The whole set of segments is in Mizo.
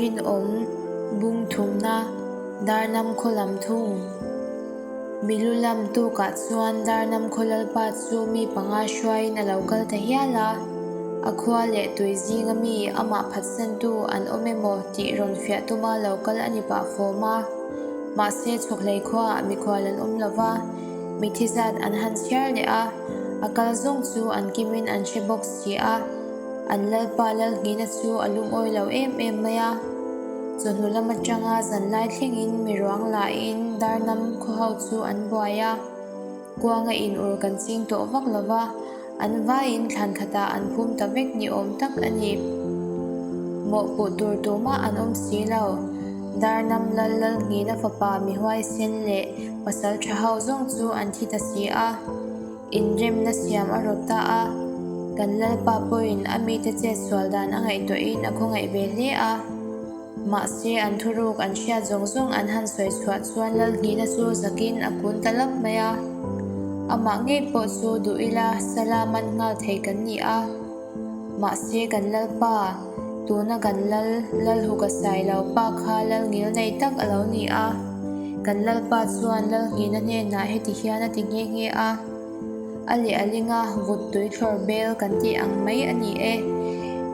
Rinawm bung thumna Darnam khaw lam thung. Milu lam tukah chuan Darnam khaw lalpa chu mi panga hruaiin a lo kal ta hial a, a khua leh tui zinga mi amah phatsantu an awm emaw tih rawn fiah tuma lo kal a ni pah fawm a. Mahse chhawkhlei khuaah mikhual an awm lo va, mithi zat an han chhiar leh a, a kal zawng chu an kimin an hre bawk si a. An lalpa Lalnghina chu a lungawi lo em em mai a. Chawhnu lam atanga zanlai thlengin mi ruang lahin Darnam khaw ho chu an buai a. Kuanga in ur kan ching tawh vak lo va, an vaiin thlan khatah an phum ta vek ni awm tak a ni. Mawhpuh tur tumah an awm si lo. Darnam lal Lalnghina fapa mi huaisen leh pasal tha ho zawng chu an thi ta si a. Inremna siam a rawt ta a, kan Lalpa pawhin a mite chet sual dan a ngaihtuahin a khawngaih ve hle a. Mahse, an thuruk an hriat zawng zawng an han sawi chhuah chuan Lalhnihna chu zakin a kun ta lap mai a. Amah ngei pawh chu duh ila sala man nghal thei kan ni a. Mahse, kan Lalpa, tuna kan Lal, Lalhuka Sailo pa kha Lal ngil nei tak a lo ni a. Kan Lalpa chuan Lalnghina hnenah heti hian a ti nghe nghe a, A leh a linga vut tui thlawr bel kan tih ang mai a ni e.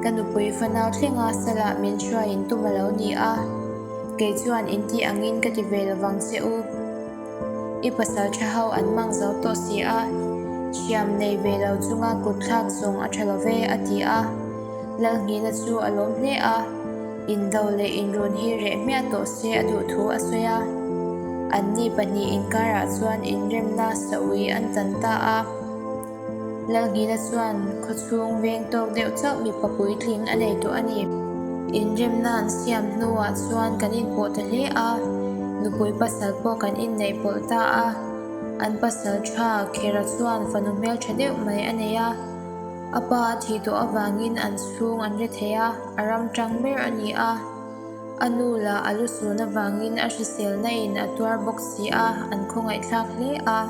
Ka nupui fanau thlenga salah min hruaiin tum a lo ni a, kei chuan in tih angin ka ti ve lovang che u. I pasal tha ho an mang zo tawh si a, hriam nei ve lo chunga kut thlak zawng a tha lo ve, a ti a. Lalnghina chu a lawm hle a, indo leh inrun hi reh hmiah tawh se a duh thu a sawi a. Anni pahnih inkarah chuan inremna saui an tan ta a. Lalnghina chuan khawchhung veng tawk deuh chauh mipa puitling a nei tawh a ni. Inremna an siam hnuah chuan kan inpawh ta hle a, nupui pasal pawh kan inneih pawlh ta a. An pasal tha Khera chuan fanu hmeltha deuh mai a nei a, a pa a thih tawh avangin an chhung an re thei a, a ram tang ber a ni a. A nu lah a lu sun avangin a hriselna in a tuar bawk si a, an khawngaihthlak hle a.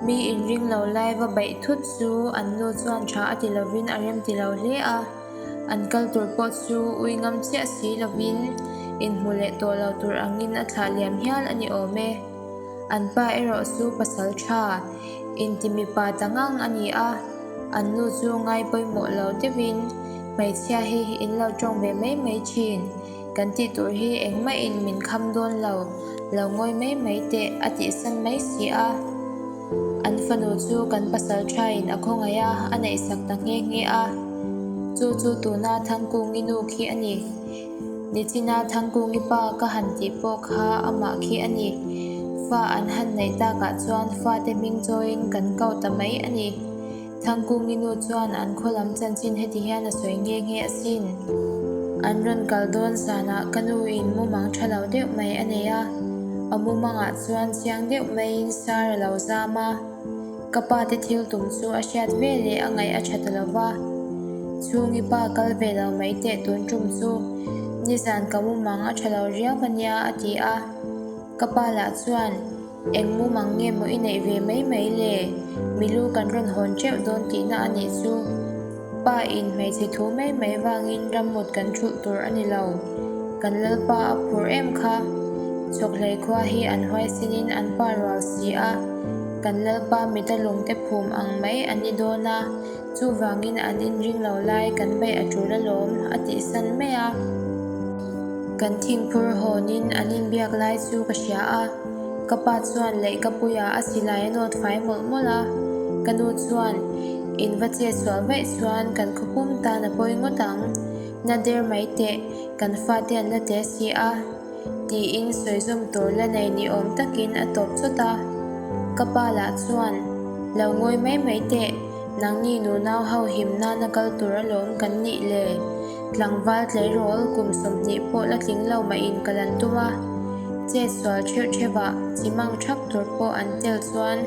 Mi inring lo lai va baih thut chu an nu chuan tha a ti lovin a rem ti lo hle a, an kal tur pawh chu ui ngam chiah si lovin inhmu leh tawh lo tur angin a thlah liam hial a ni awm e. An pa erawh chu pasal tha, inti mipa ta ngang a ni a, an nu chu ngai pawimawh lo deuhin hmeichhia hi in lo tawng ve mai mai thin. Kan tih tur hi engmahin min kham dawn lo, lo ngawi mai mai teh a tihsan mai si a. An fanu chu kan pasal thain a khawngaih a, a neihsak ta nghe nghe a. Chu chu tuna Thangkungi nu khi a ni. Nichina Thangkungi pa ka han tih pawh kha amah khi a ni. Fa an han neih takah chuan fate hming chawiin kan ko ta mai a ni. Thangkungi nu chuan an khaw lam chanchin heti hian a sawi nghe nghe asin. An rawn kal dawn zanah ka nu in mumang tha lo deuh mai a nei a, a mumangah chuan chiang deuh maiin sar a lo zam a. Ka pa te thil tum chu a hriat ve leh a ngaih a tha ta lo va. Chhungi pa kal ve lo mai teh tun tum chu nizan ka mumang a tha lo riau a nia a ti a. Ka pa lah chuan Eng mumang nge maw i neih ve mai mai le? Milu kan rawn hawn teuh dawn tihna a nih chu. Pa in hmeichhe thu mai mai vangin rammut kan thulh tur a ni lo. Kan lalpa a phur em kha. Chhawkhlei khua hi an huaisinin an pa rual si a, kan lalpa mita lungte phum ang mai an ni dawn a, Chuvangin an inring lo lai kan beih a tul alawm, a tihsan mai a. Kan thingphur hawnin an inbiak lai chu ka hria a, ka pa chuan leihkapuia a silai a nawt fai mawlh mawlh a. Ka nu chuan, In va chet sual vaih chuan kan khawpum tan a pawi ngawt ang, na der mai teh, kan fate an la te si a. Tiin sawi zawm tur la nei ni awm takin a tawp chawt a. Ka pa lah chuan, Lo ngawi mai mai teh, nangni nunau ho him nana kal tur alawm kan nih le. Tlangval tleirawl kum 20 pawh la tling lo mah in ka lan tum a. Chet sual theuh theuhah chi mang thak tur pawh an tel chuan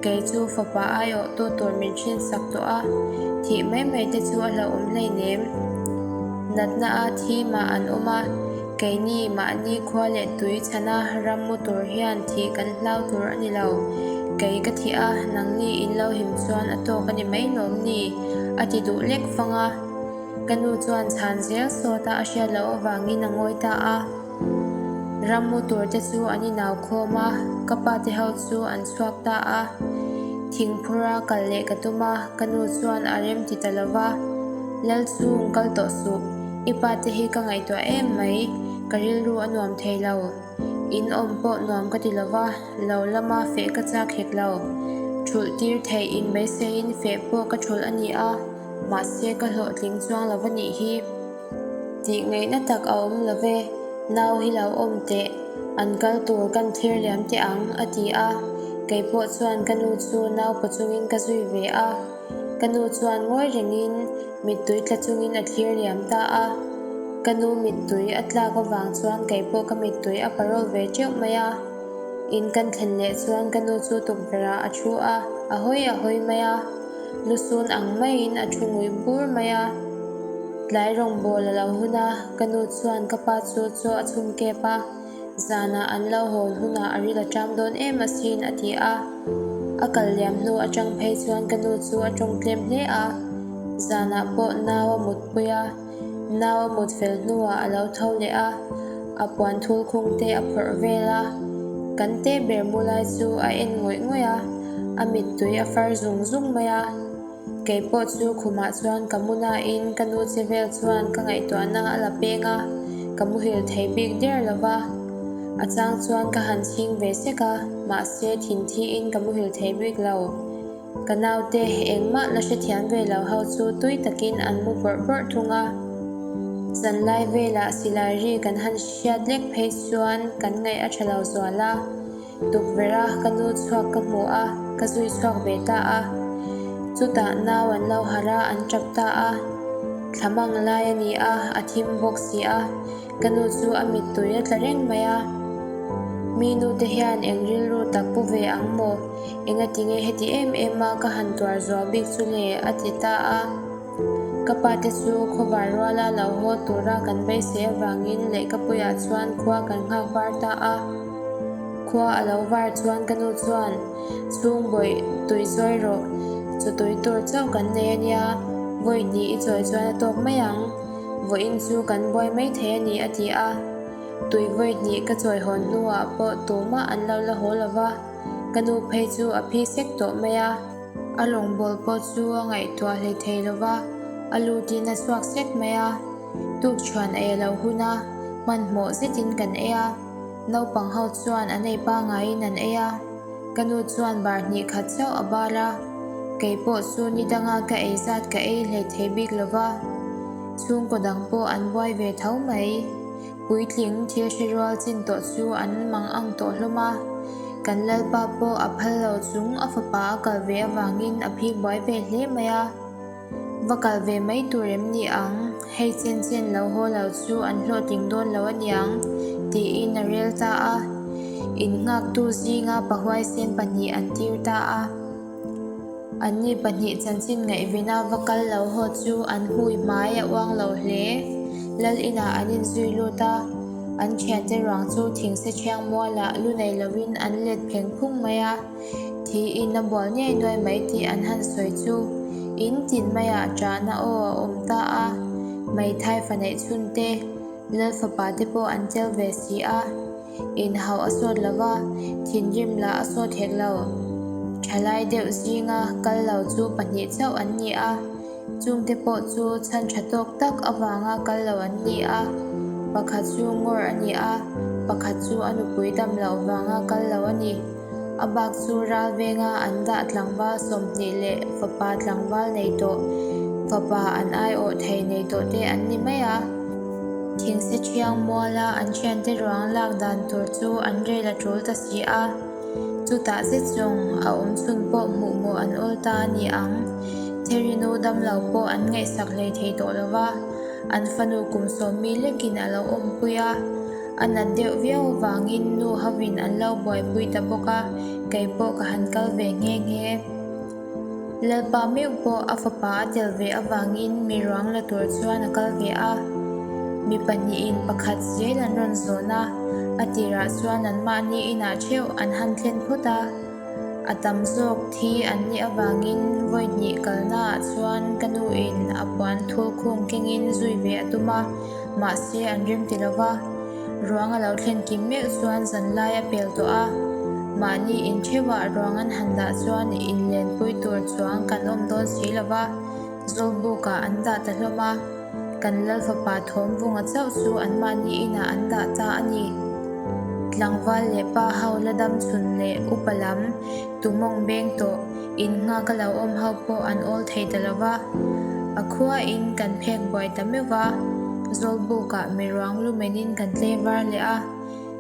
kei chu fapa aiawh tu tur min hrinsak tawh a, thih mai mai te chu a hlauhawm hleinem. Natna a thi mah an awm a. Keini mahni khua leh tui chhana ram mu tur hian thih kan hlau tur a ni lo. Kei ka thih a, nangni in lo him chuan a tawk a ni mai lawm ni? a ti duh lek fang a. Ka nu chuan chhan zel sawta a hriat loh avangin a ngawi ta a. Rammu tur te chu an inau khawm a, ka pa te ho chu an chhuak ta a. Thingphura kal leh ka tum a, ka nu chuan a rem ti ta lo va. Lal chhung kal tawh suh, i pa te hi ka ngaihtuah em mai, ka rilru a nuam thei lo. In awm pawh nuam ka ti lo va, lo lama feh ka chak hek lo. Thulh tir theih in beiseiin feh pawh ka thulh a ni a, mahse ka hlawhtling chuang lo va nih hi. Tih ngaihna tak a awm lo ve, nau hi lo awm teh, an kal tur kan thlir liam teh ang, a ti a. Kei pawh chuan ka nu chu nau paw chungin ka zui ve a. Ka nu chuan ngawi rengin mittui tla chungin a thlir liam ta a. Ka nu mittui a tlak avang chuan kei pawh ka mittui a parawl ve teuh mai a. In kan thlen leh chuan ka nu chu tukverh ah a thu a, a hawi a hawi mai a. Lusun ang maiin a thu ngui bur mai a. Tlai rawngbâwl a lo hun a, ka nu chuan ka pa chu chaw a chhum kep a, zanah an lo hawn hunah a ril a ṭam dawn em asin a ti a. A kal liam hnu aṭang phei chuan ka nu chu a ṭawng tlem hle a, zanah pawh nau a mutpui a, nau a mut fel hnuah a lo tho leh a, a puan thul khung te a phawrh vel a, kan te ber mu lai chu a en ngawih ngawih a, a mittui a far zung zung mai a. Kei pawh chu khumah chuan ka mu nain ka nu che vel chuan ka ngaihtuahna a la peng a, ka muhil thei bik der lo va. A chang chuan ka han chhing ve sek a, mahse thin thiin ka muhil thei bik lo. Ka naute engmah la hrethiam ve lo ho chu tui takin an mu bawrh bawrh thung a. Zanlai velah silai ri kan han hriat lek phei chuan kan ngaih a tha lo zual a. Tukverh a ka nu chhuak ka hmu a, ka zui chhuak ve ta a. Chutah nau an lo harh a, an tap ta a. Thla mang lai a ni a, a thim bawk si a. Ka nu chu a mittui a tla reng mai a. Mi nu te hian eng rilru tak pu ve ang maw? Engatinge heti em em a ka han tuar zuau bik chu le? a ti ta a. Ka pa te chu khawvar ruala lo haw tura kan beisei avangin lehkhapuiah chuan khua kan nghak var ta a. Khua a lo var chuan ka nu chuan, Chhung bawih, tui chawi rawh. Chu tui tur chauh kan nei a nia, vawi hnih i chawi chuan a tawk mai ang. Vawiin chu kan buai mai thei a ni a ti a. Tui vawi hnih ka chawi hawn hnuah pawh tumah an lo la haw lo va, ka nu phei chu a phi sek tawh mai a. A lawngbawl pawh chu a ngaihtuah hlei thei lo va, a lutin a chhuak sek mai a. Tukchhuan ei a lo hun a, hmanhmawh zetin kan ei a. Naupang ho chuan an ei pangaiin an ei a, ka nu chuan bar hnih khat chauh a bar a, kei pawh chu ni danga ka ei zat ka ei hlei thei bik lo va, chhungkaw dang pawh an buai ve tho mai. Puitling thil hre rual chin tawh chu an mang ang tawh hlawm a, kan Lalpa pawh a phal lo chung a fapa a kal ve avangin a phik buai ve hle mai a. Va kal ve mai tur em ni ang, hei chen chen lo haw lo chu an hlawhtling dawn lo aniang, tiin a rel ta a. In nghaktu zinga pahuaisen pahnih an tir ta a. Anni pahnih chanchin ngaihvena va kal lo haw chu an hmui hmai a uang lo hle. Lal inah an inzui lut a, an thiante ruang chu thingse thiang mualah lu nei lovin an let pheng phung mai a. Thiin a bual ngei nuai mai tih an han sawi chu in tin maiah ṭahna aw a awm ta a, Meithai fa neih chhun te, Lal fapa te pawh an tel ve si a, inhauh a sawt lo va, thinrim lah a sawt hek lo. Ṭhalai deuh zinga kal lo chu pahnih chauh an ni a. Chungte pawh chu chhan tha tawk tak avanga kal lo an ni a, pakhat chu ngawr a ni a, pakhat chu a nupui dam loh vanga kal lo a ni. A bak chu ral venga an dah tlangval 20 leh fapa tlangval nei tawh, fapa an aiawh thei nei tawh te an ni mai a. Thingse thiang muala an thiante ruang lak dan tur chu an rel a tul ta si a. Chutah zet zawng a awm chhun pawh hmuh mawh an awl ta a ni ang. Therinu damlo pawh an ngaihsak hlei thei tawh lo va, an fanu kum sawmmi lekin a lo awmpui a. A nat deuh viau avangin nu hovin an lo buaipui ta bawk a, kei pawh ka han kal ve nghe nghe. Lalpa meuh pawh a fapa a tel ve avangin mi ruang la tur chuan a kal ve a. Mi pahnihin pakhat zel an rawn zawn a, a tirah chuan anmahni inah theuh an han thlen phawt a. A tam zawk thi an nih avangin vawi hnih kalnaah chuan ka nuin a puan thul khung kengin zui ve a tum a, mahse an rem ti lo va. Ruang a lo thlen kim meuh chuan zanlai a pel tawh a, mahni intheuhah ruang an han dah chuan inlenpui tur chuang kan awm dawn si lo va, Zawlbukah an dah ta hlawm a, kan Lalfapa Thawmvunga chauh chu anmahni inah an dah ta a ni. Tlangval leh pa ho la dam chhun leh upa lam tumawng beng tawh innghak a lo awm ho pawh an awl thei ta lo va, a khuain kan phek buai ta meuh va, Zawlbukah miruang lumenin kan tlei var leh a,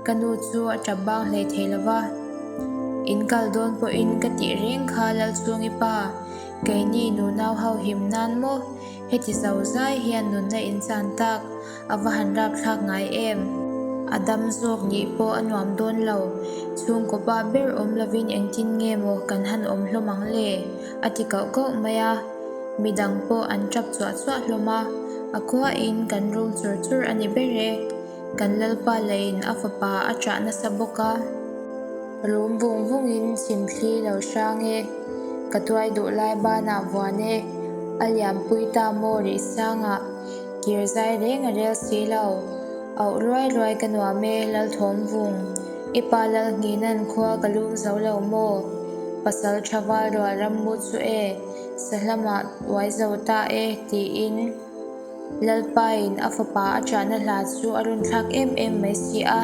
ka nu chu a tap bang hlei thei lo va. In kal dawn pawhin ka tih reng kha Lalchhungi pa, Keini nunau ho him nan maw? Heti zo zai hian nunna in chan tak a va han rapthlak ngai em? A dam zawk nih pawh a nuam dawn lo. Chhungkaw pa ber awm lovin engtin nge maw kan han awm hlawm ang le? A ti kauh kauh mai a. Midang pawh an tap chuah chuah hlawm a. A khuain kan rum chur chur a ni ber e. Kan Lalpa lahin a fapa a chah nasa bawk a. Rum vung vungin chhimthli lo hrang e, ka tuai duh lai banah vuan e, a liampui ta maw rih sangah, kir zai reng a rel si lo. Auh ruai ruai ka nuam e, Lalthawm vung, i pa Lalnghinan khua ka lum zo lo maw? Pasal tha val rual rammu chu e, sahlamah uai zo ta e, tiin. Lalpain a fapa a chahna hla chu a rawn thlak em em mai si a,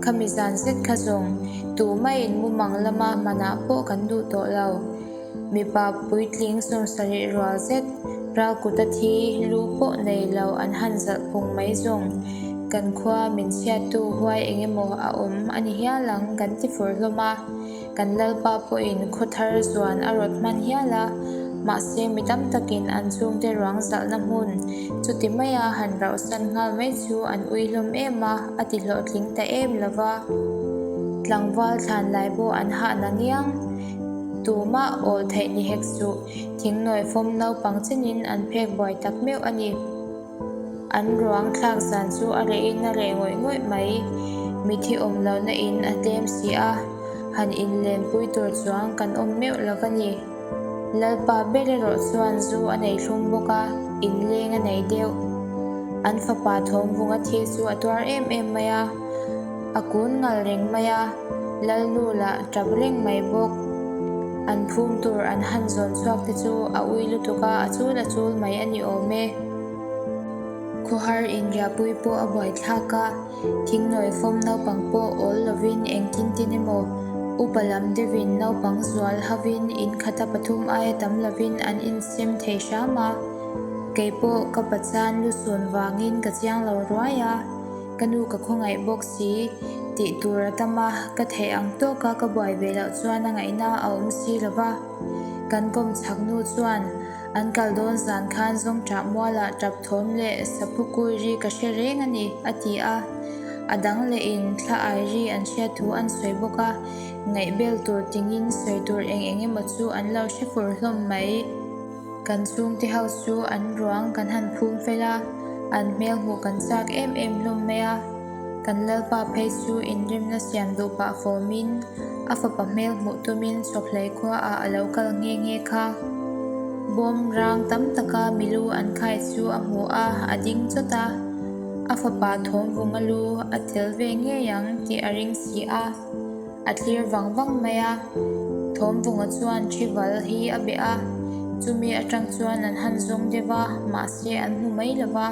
khami zan zet kha zawng tumaiin mumang lama manah pawh kan duh tawh lo. Mipa puitling 70 rual zet ralkuta thi lu pawh nei lo an han zalh phung mai zawng kan khua min chhiattu huai eng emaw a awm a ni hial ang kan ti fur hlawm a. Kan Lalpa pawhin khaw thar zuan a rawt hman hial a, mahse mi tam takin an chhungte ruang zalhna hmun chuti maia han rauhsan nghal mai chu an ui hlawm em a, a ti hlawhtling ta em lo va. Tlangval thlan lai pawh an hah na ngiang. Tumah awl theih ni hek suh, thingnawi fawm naupang chenin an phek buai tak meuh a ni. An ruang thlak zan chu a rehin a reh ngawih ngawih mai. Mithi awm lohna in a tlem si a, han inlenpui tur chuang kan awm meuh lo va ni. Lalpa ber erawh chuan zu a nei thlum bawk a, inleng a nei deuh. An fapa thawmvunga thi chu a tuar em em mai a, a kun ngal reng mai a, Lalnu lah tap reng mai bawk. An phum tur an han zawn chhuak te chu a ui lutuk a, a chul a chul mai a ni awm e. Khawhar inriahpui pawh a buaithlak a, thingnawi fawm naupang pawh awl lovin engtin tin emaw upa lam deuhin naupang zual hovin in khata pathum aia tam lovin an insem thei hram a. Kei pawh ka pachan lusun vangin ka chiang lo ruai a, ka nu ka khawngaih bawk si tih tur a tam a, ka theih ang tawka ka buai ve loh chuan a ngaihna a awm si lo va. Kan kawm chhak nu chuan An kal dawn zan khan zawngṭah mualah ṭap thawm leh saphu kui ri ka hre reng a ni, a ti a. A dang lehin thla ai ri an hriat thu an sawi bawk a, ngaihbel tur tingin sawi tur eng eng emaw chu an lo hre fur hlawm mai. Kan chhungte ho chu an ruang kan han phum fel a, an hmel hmuh kan chak em em hlawm mai a. Kan Lalpa phei chu inrimna siam duh pah fawmin a fapa hmel hmuh tumin Chawkhlei khuaah a lo kal nghe nghe kha. Bawm rang tam taka milu an khai chu a hmu a, a ding chawt a. A fapa thawmvunga lu a tel ve ngei ang tih a ring si a, a thlir vang vang mai a. Thawmvunga chuan Thival hi a beh a, chumi atang chuan an han zawng deuh a, mahse an hmu mai lo va.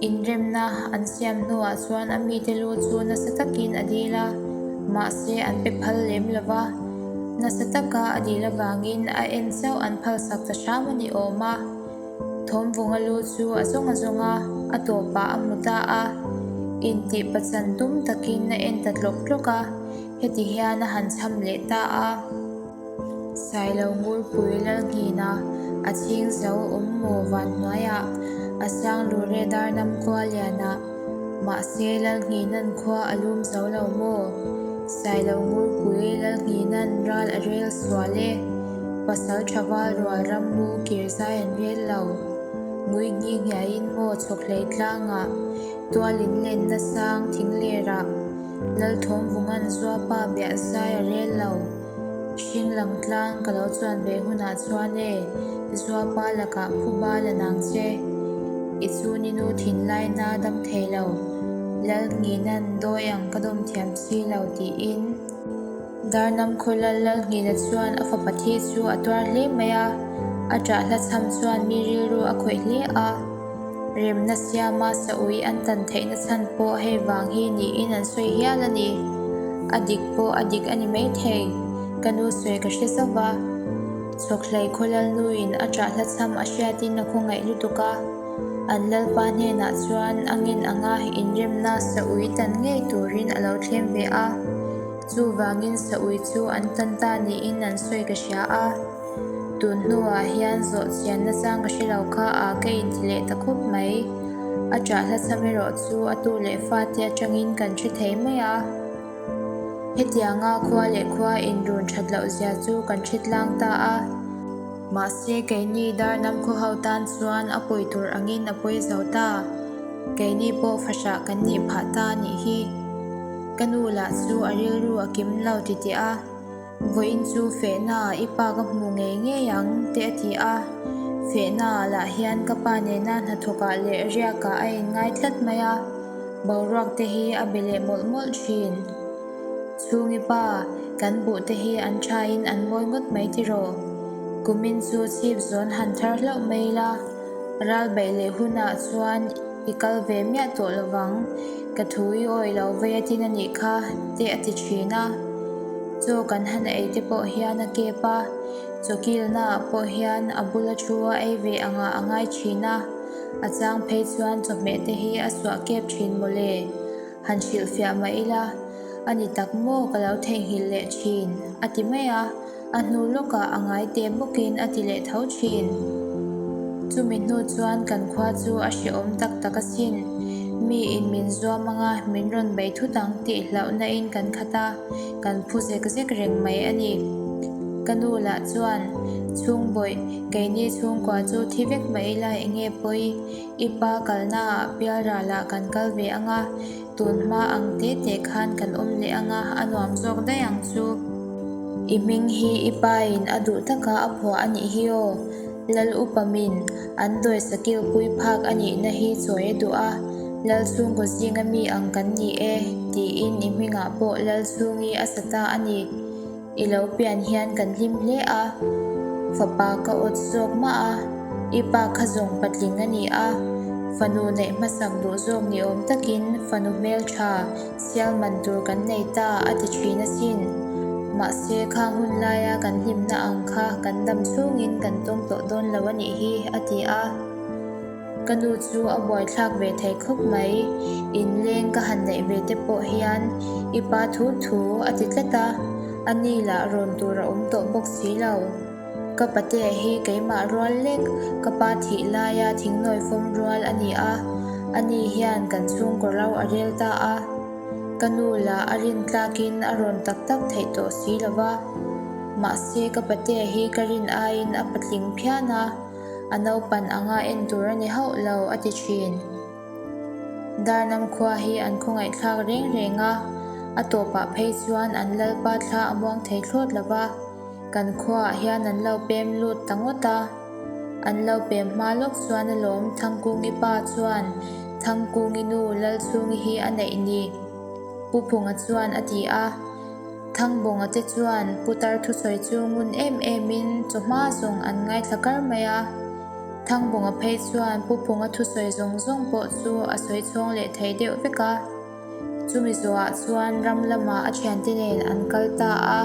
Inremna an siam hnuah chuan a mite lu chu nasa takin a dil a, mahse an pe phal lem lo va. Nasa taka a dil avangin a en chauh an phalsak ta hram a ni awm a. Thawmvunga lu chu a zawng a zawng a, a tawpah a hmu ta a. Intih pachan tum takin a en ta tlawk tlawk a, heti hian a han cham leh ta a. Sailo Ngurpui Lalngina a chhing zo awm maw van hnuaiah a sang lure darnam khua lianah mahse Lalngina'n khua a lum zo lo maw? Sailo Ngurpui Lalngina'n ral a rel sual e, pasal tha val rual rammu kir zai an rel lo. Ngui nghi nghiaiin maw chhawkhlei tlangah tualin lenna sang thinglerah Lalthawmvunga'n zuapa biah zai a rel lo. Chunglang tlang ka lo chuan ve hunah chuan e, Zuapa lakah phuba la nang che. I chuninu thinlaina dam thei lo, Lalnghinan dawi ang ka dawm thiam si lo tiin. Darnam khaw lal Lalnghina chuan a fapa thi chu a tuar hle mai a, a ṭah hla chham chuan mi rilru a khawih hle a. Remna siama saui an tan theihna chhan pawh hei vang hi niin an sawi hial a ni. A dik pawh a dik a ni maithei, ka nu sawi ka hre zauh va. Chhawkhlei khaw Lalnuin a ṭah hla chham a hriatin a khawngaih lutuk a, an Lalpa hnenah chuan a ngen anga inremna saui tan ngei turin a lo thlem ve a. Chuvangin saui chu an tan ta niin an sawi ka hria a, tun hnuah hian zawh chian nachang ka hre lo kha a ka inti leh ta khawp mai. A ṭah hla cham erawh chu a tu leh fate aṭangin kan hre thei mai a. Hetianga khua leh khua inrun ṭhat loh zia chu kan hre tlang ta a. Mahse keini Darnam khaw ho tan chuan a pawi tur angin a pawi zo ta. Keini pawh fahrah kan nih phah ta a nih hi. Ka nu lah chu a rilru a kim lo ti teh a, Vawiin chu fehnaah i pa ka hmu ngei ngei ang te a ti a. Fehnaah lah hian ka pa nena hnathawkah leh riakah a inngai tlat mai a, boruak te hi a be leh mawlh mawlh thin. Chhungi pa, kan buh te hi an thain an mawi ngawt mai tiraw? Kumin chu chhip zawn han thar hlauh mai ila, ral baih leh hunah chuan i kal ve miah tawh lovang, ka thu i awih lo vei a tin a nih kha, te a ti thin a. Chaw kan han ei te pawh hian a kep a, chaw kilnaah pawh hian a bula thu a ei ve angah a ngai thin a, a chang phei chuan chawhmeh te hi a suah kep thin mawle. Han hrilhfiah mah ila, a ni tak maw ka lo theihnghilh leh thin, a ti mai a, a hnu lawkah a ngai teh bawkin a ti leh tho thin. Chumi hnu chuan kan khua chu a hrehawm tak tak asin, miin min zuam anga min rawn bei thut ang tih hlauhna in kan khat a, kan phu zek zek reng mai a ni. Ka nu lah chuan, Chhungbawih, keini chhungkua chu thi vek mah ila enge pawi? I pa kalnaah pialralah kan kal ve ang a, tun hma ang te te khan kan awm leh ang a, a nuam zawk daih ang chu. I hming hi i pain a duh taka a phuah a nih hi aw. Lal upa min an dawi sakilpui phak a nihna hi chawi a duh a, Lal chhungkaw zinga mi ang kan ni e, tiin i hmingah pawh Lal chhungi a sa ta a ni. I lo pian hian kan hlim hle a, fapa ka awt zawk mah a, i pa kha zawng patling a ni a, fanu neih hmasak duh zawk ni awm takin fanu hmeltha sial man tur kan nei ta a ti thin asin. Mahse khang hun laia kan hlimna ang kha kan dam chhungin kan tawng tawh dawn lo a nih hi, a ti a. Ka nu chu a buaithlak ve thei khawp mai, inleng ka han neih ve te pawh hian i pa thu thu a ti tlat a, a ni lah rawn tur a awm tawh bawk si lo. Ka patea hi keimah rual lek, ka pa thih laia thingnawi fawm rual a ni a, a ni hian kan chhungkaw ro a rel ta a, ka nu lah a rin tlakin a rawn tak tak theih tawh si lo va. Mahse ka patea hi ka rin aiin a patling phian a. A naupan anga en tur a ni hauh lo, a ti thin. Darnam khua hi an khawngaihthlak reng reng a, a tawpah phei chuan an lalpa thla a muang thei thlawt lo va, kan khuaah hian an lo pem lut ta ngawt a. An lo pem hma lawk chuan alawm Thangkungi pa chuan Thangkungi nu Lalchhungi hi a neih ni, Pu Phunga chuan a ti a. Thangbawnga te chuan putar thusawi chu ngun em emin chawhma zawng an ngaithla kar mai a. Thangbawnga phei chuan Pu Phunga thusawi zawng zawng pawh chu a sawi chhawng leh thei deuh vek a. Chumi zawhah chuan ram lamah a thiante nen an kal ta a.